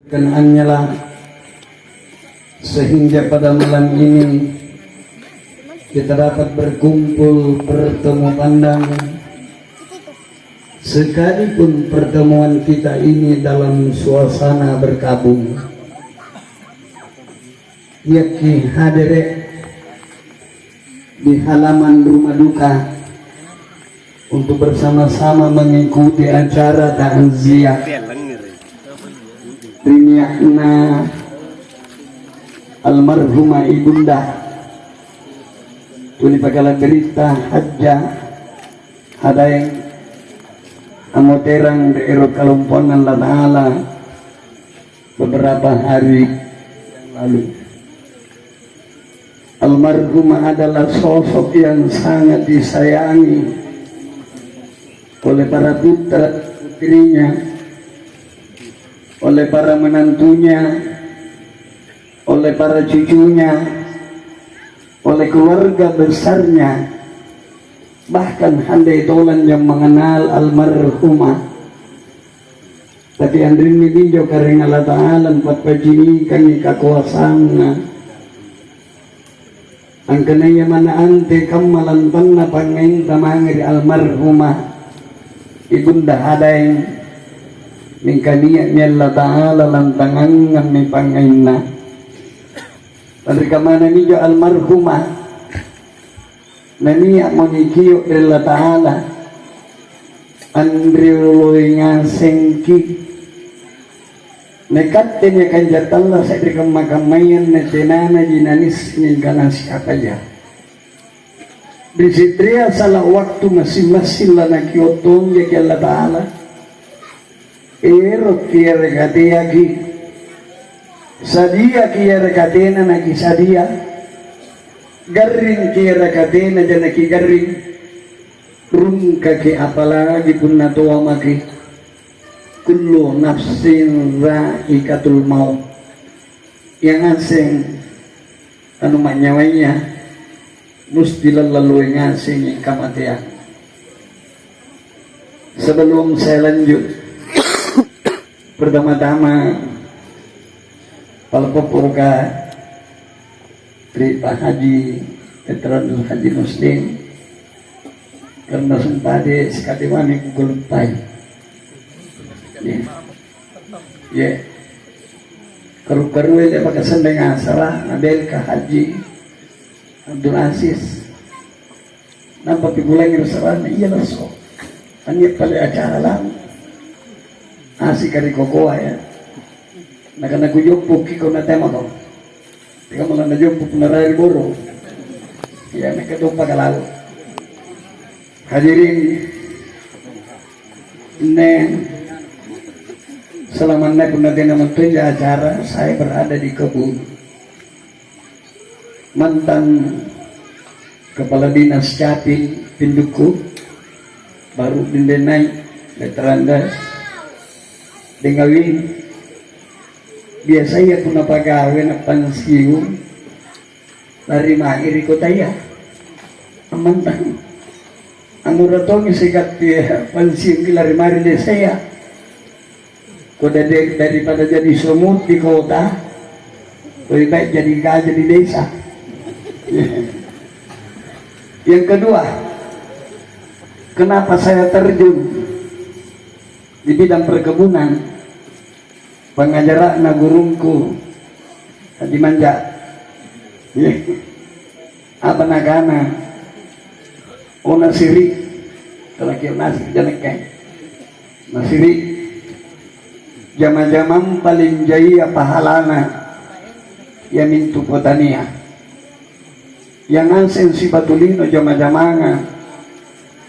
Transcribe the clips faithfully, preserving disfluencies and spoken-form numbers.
Kan anyala, sehingga pada malam ini kita dapat berkumpul bertemu pandangan, sekalipun pertemuan kita ini dalam suasana berkabung. Yakki hadere di halaman rumah duka untuk bersama-sama mengikuti acara takziah ri nia'na almarhumah Ibunda, tuli pakala berita Hajja Hadaeng, ammoterang ri ero' kalompoanna Allata'ala beberapa hari yang lalu. Almarhumah adalah sosok yang sangat disayangi oleh para putra putrinya, oleh para menantunya, oleh para cucunya, oleh keluarga besarnya, bahkan handai tolong yang mengenal almarhumah. Tapi anrinni minjo Karaeng Allata'ala ampappacinikangi kakoasanna. Angkanaya manna ante kamma lantanna pangngainta mange ri almarhumah Ibunda Hadaeng, mingka nia'mi Allata'ala lantangangammi pangngainna. Lanri kammana minjo almarhumah, nania'mo nikio' ri Allata'ala, anrioloi ngasengki. Nakatte nia' kanja tallasa' ri kamma-kammaya anne tenanaji nanisseng kana siapaja. Ri se'rea sala waktu massing-massing lanakio' tonjaki Allata'ala. Erokki yareka teaki, sadiaki yareka tena nakisadia, garringki yareka tena jana kigarring, rungkaki apalagi punna toa maki. Kullu nafsin zaikatul maut. Ia ngaseng anu manynyawaya musti lallaloi ngasengi kamateang. Sebelum saya lanjut, pertama-tama, pala popporoka ri Pak Haji, Veteran Haji Muslim, karena sempat di sekali wani kukuluppai. Ya. Ya. Karu-karua le'baka senneng asara, nabelka Haji Abdul Aziz. Nampa pibulangi ri sarana, iya lasso. Ania pale acara lam. Asika ri kokoa ya. Nakana kujoppokki ko natemako. Teka malah najoppo punna rai ri boro. Iya, mekka toppa kalau. Hadirin, nne, selamanna punna tena mettoja acara, saya berada di kebun. Mantan Kepala Dinas Capil Pindukku, baru dende naik, Veteranda Dengawi. Biasaya punna pagawe na pensiun, lari mai ri kotaya. Ammantang. Angura tongi sikappi pensiun lari mai ri desaya. Ko dari, daripada jadi semut di kota, lebih baik jadi gajah di desa. Yang kedua, kenapa saya terjun di bidang perkebunan? Pangajara'na gurungku Haji Manja. Apa nakana? Oh, nasiri'. Talaki nasi janakke. Nasiri'. Jama-jamang paling jaia pahalana, iamintu potania. Ia ngaseng sibatu lino jama-jamanga,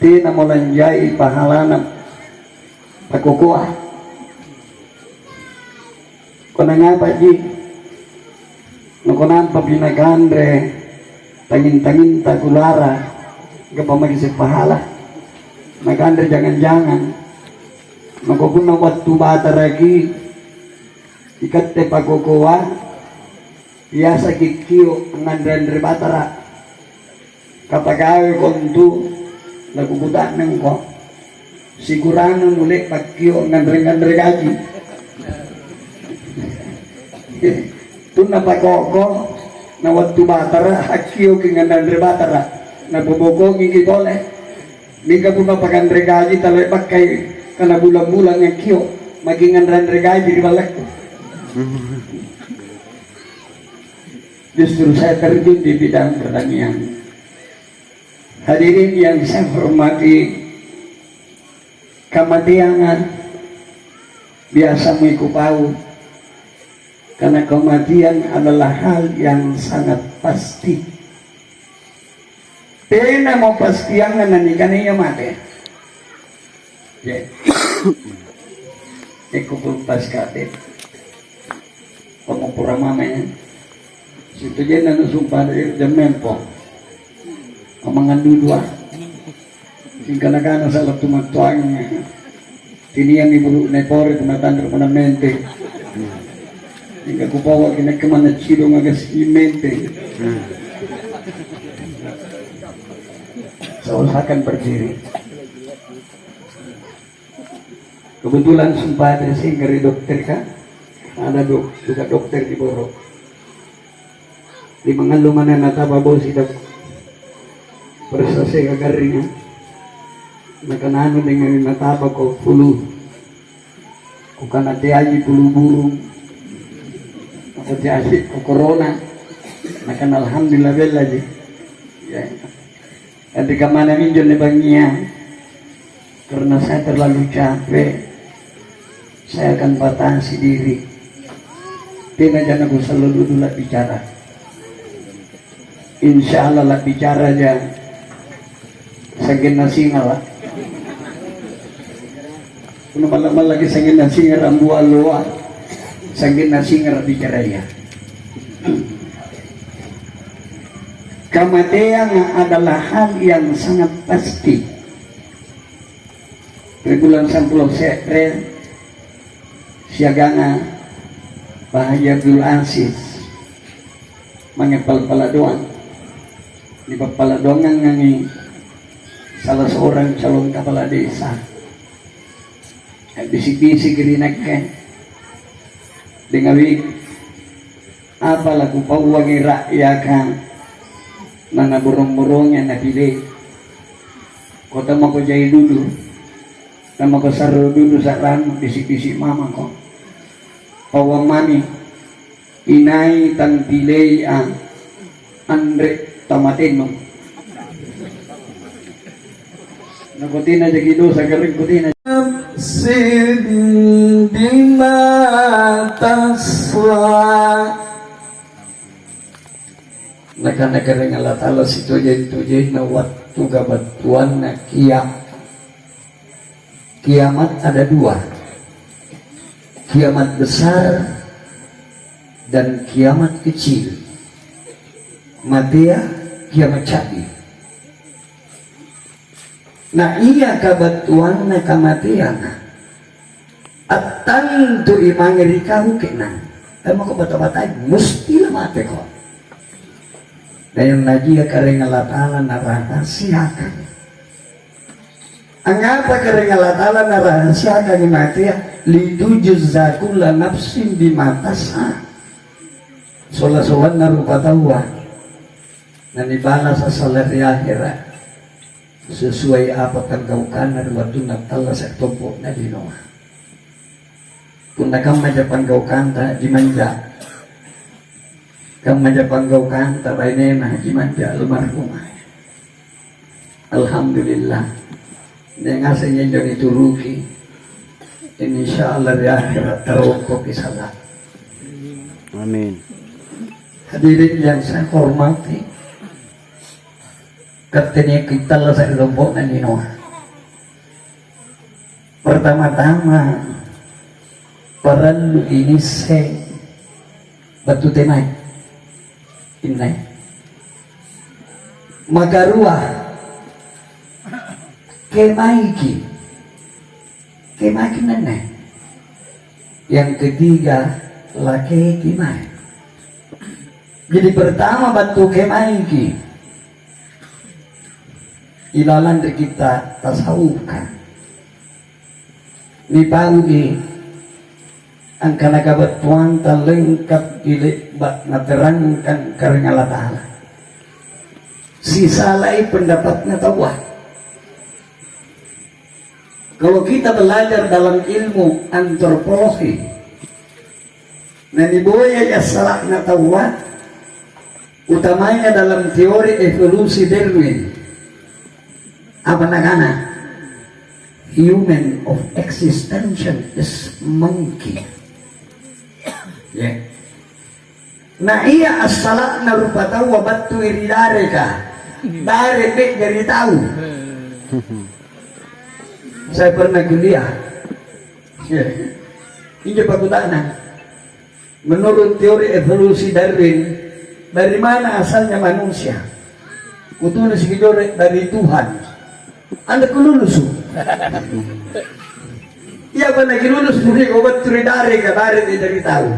tenamo lanjai pahalana pakokoa. Konangapaji? Nakonampa pinakanre tanging-tanginta kulara, gappa maki isse pahala. Nakanre jangang-jangang. Mako punna wattu bataraki, ikatte pakokoa, biasa kikkio' nganre-anre batara. Kapagawe kontu, nakukuta'nangko. Sikurangang nule'ba' kio' nganre-nganre gaji. Punna pakoko, na wattu batara, hakkioki nganre batara, napobokongiki pole. Mingka punna pakanre gaji, talebakkai kana bulang-bulang akkio, maki nganre-anre gaji ri ballakku. Justru saya terjun di bidang pertanian. Hadirin yang saya hormati, kamateanga biasa mui kupau, karena kematian adalah hal yang sangat pasti. Tenamo pastianna nanikanaya mate. Ya. Eko pun pas kate. Pamopora mama ya. Situ jenna nu sumpah dari jemmempo. Amangan dudua. Singkana-kana salah tumattuangi. Tiniangi bulu nepore tumatandra punna mente. Singka kupawa kina kemana cidong aga si mente. Saya usahakan berdiri. Kebetulan sempat singkari dokter kan. Ada dok, juga dokter di Borok. Limangallo manna nataba bosi dok. Persasega garringa. Nakananu dengan nataba ko flu. Kukana teaji flu burung. Apa teaji ko corona. Nakana alhamdulillah bellaji. Ya. Tapi kamana minjo bangia. Karena saya terlalu capek, saya akan batasi diri. Tena jana kusallo dulu la bicara. Insya Allah la bicara aja. Sanggenna singa la. Kuna malla-mallaki sanggenna singa rambu alloa. Sanggenna singa bicara ya. Kamateang adalah hal yang sangat pasti. Ri bulan sampulo se're siaganga Pak Haji Abdul Aziz mange pala-pala doang. Nipappala doangangi salah seorang calon kepala desa. Bisi-bisi ri nakke. Dengawi. Apa lakupauangi ra'yaka nanaborong-borongi napilei? Ko tammako jai dudu, tammako sarro dudu sa'rannu, bisi-bisi mamako. Pauang mami, inai tampilei a, anre tamatennu. Nakutina jaki dosa kering kutina. Nafsin bima taswa. Nakana Karaeng Allata'ala sitojeng-tojenna wattu kabattuanna kia-, kiamat ada dua. Kiamat besar dan kiamat kecil. Matea, kiamat caddi. Na ia kabattuanna kamateanga, attantui mange ri kau ke'nang. Temmako bata-batai, musti lamateko. Na yang najia Karaeng Allata'ala narahasiakangi. Angngapa Karaeng Allata'ala narahasiakangi matea? Litujza kulla nafsin bima tas'a. Sola-solanna rupataua nanibalasa sallang ri ahera sesuai apa panggaukanna ri wattunna attallasa' tompo'na linoa. Punna kammaja panggaukanta, jimanja. Kammaja panggaukanta, bainena, jimanja almarhumah. Alhamdulillah. Nia' ngaseng injo nituruki. Insya Allah ri akhirat tarongkoki sala. Amin. Hadirin yang saya hormati, katte nia' kittallasa' ri tompo'na linoa. Pertama-tama, parallu inisseng battu temai. Inne. Makarua, kemaiki. Kemaiki nenne. Yang ketiga, lakeki mae. Jadi pertama battu kemaiki. Ilalang ri kitta tasawufka. Nipaui Angkana kabattuanta lengkapji le'ba' naterangkan Karaeng Allata'ala. Sisalai pendapatna taua. Kalau kita belajar dalam ilmu antropologi, naniboyai assala'na taua, utamanya dalam teori evolusi Darwin. Apa nakana? Human of existential is monkey. Ya. Na ia assala'na rupataua battui ri dareka, dare be'jari tau. Saya pernah kuliah. Ya. Injo pakutana. Menurut teori evolusi Darwin, dari mana asalnya manusia? Kutulisi' jolo dari Tuhan. Anda kululusu. Iya, pada kilulusu ri obat ri dare ka dare dari tahu.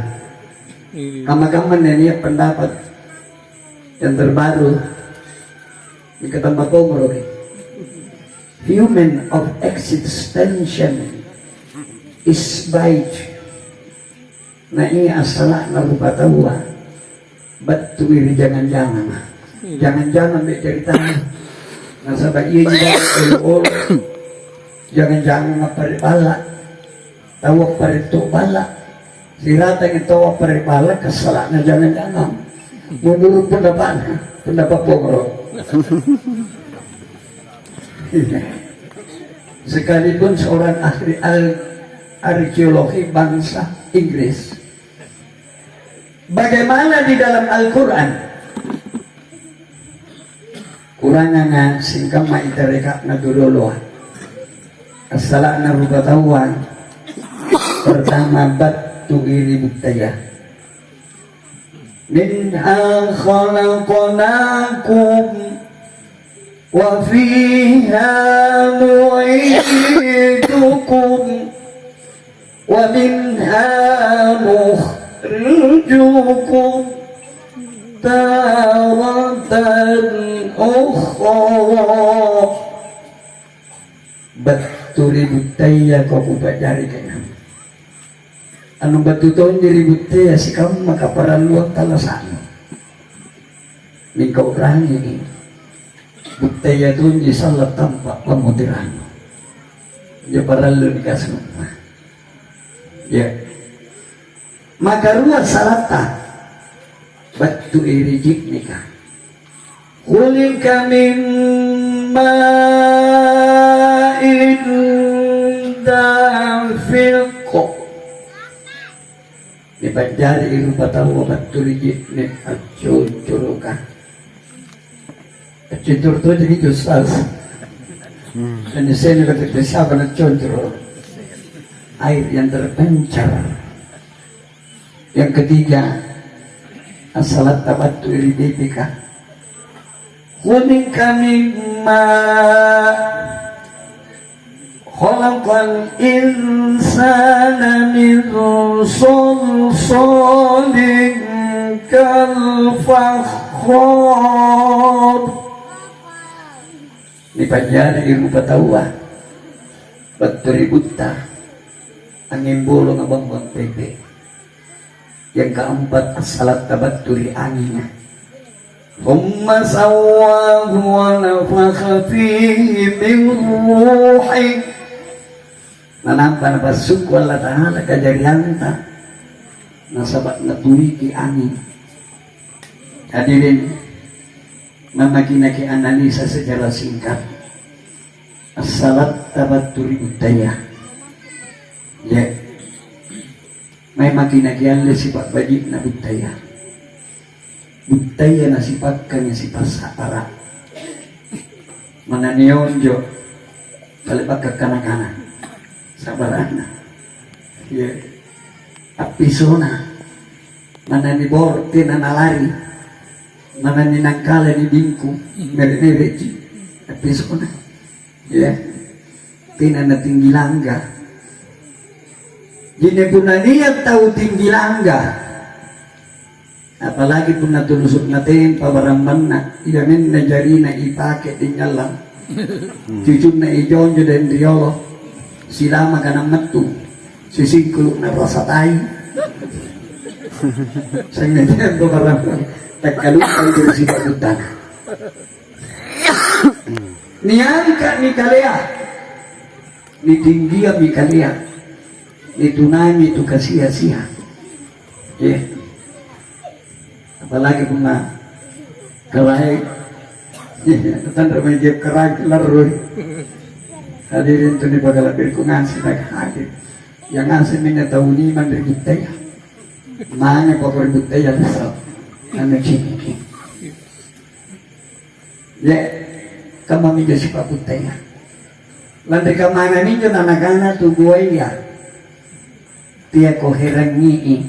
Kamma-kamma nia' pendapat yang terbaru di Ketamba Pongro. Human of existential is by Na ia assala'na rupataua battui ri jangang-janganga. Jangang-jangang be caritana. Nasaba' ia ji olo-olo. Jangang-jangang appare' balla'. Tau appare' to balla'. Siratangi tau appare' balla' kassala'na jangang-jangang. Menurut pendapatna, pendapat Pongro. Sekalipun seorang ahli al- arkeologi bangsa Inggris. Bagaimana di dalam Al-Quran? Kuranganga singkamma itareka'na duloloa. Assala'na rupataua. Pertama, battu ri buttaya. Minha khalaqnakum wa fiha nu'idukum wa minha nukhrijukum taratan ukhra. Battu ri buttaya ko kupa'jari ke'nang. Anu battu tonji ri buttaya sikamma kaparalluang tallasa'nu. Mingka u'rangi, buttaya tonji sallang tampa' pammoterannu. Injo parallu nikasumpa. Ya. Makarua salatta battu ri je'neka. Khuliqa min ma'in dafiq. Nipa'jari rupataua battu ri je'ne' accunculuka. Accuncuru' tojeng itu, Ustaz. Dan saya kata siapa nak cuncuru'? Air yang terpencar. Yang ketiga, assalatta battu ri B P K. Khuliqa mimma khalaqal insana min salsalin kal fakhar. Nipa'jari rupataua battu ri butta, anging bolonga bambang pepe. Yang keempat, assalatta battu ri anginga. Thumma sawwahu wa nafakha fihi min ruhih. Nanampa Napassukku Allata'ala kajarianta, nasaba' Naturuiki anging. Hadirin, namaki-naki analisa secara singkat. Assalatta battu ri buttaya. Ya. Mae maki nakialle sipa' baji'na buttaya. Buttaya nasipakkangi sipassa'bara'. Manna nionjo, pale' bakkakana-kana. Sa'bara'na. Ya. Appisona. Manna niboro' tena nalari. Manna ninangkala nibingkung. Mere'-mere'ji. Appisona. Ya, tena natinggi langga. Jadi punna nia' tau tinggi langga, apalagi punna tulusu' natempa barambanna, iaminna jarina ipake dinnyallang, cucunna ijonjo dan riolo, silamaka nammattu. Sisingkulu' narasa tai. Sangngajampa barang takkalupang dari sipa'buttana. Niangka'mi kalea, nitinggiammi kalea, nitunangi tu kasia-sia. Ya. Apalagi punna karaeng. Tanre mae jep karaeng larroi. Hadirin tu nipakala'birikku ngaseng naik hadir. Yang ngaseng minne tau nimang ri buttaya. Mange poko ri buttaya lasa. Anu ciniki. Ya, kamma minjo sipa'buttaya. Lanri kammana minjo nanakana tu buaya. Teako herangngi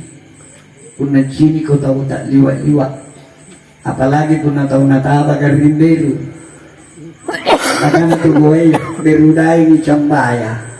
punna ciniko tau ta'liwa-liwa, apalagi punna tau nataba garring beru. Nakana tu buaya, "Beru daimi cambaya."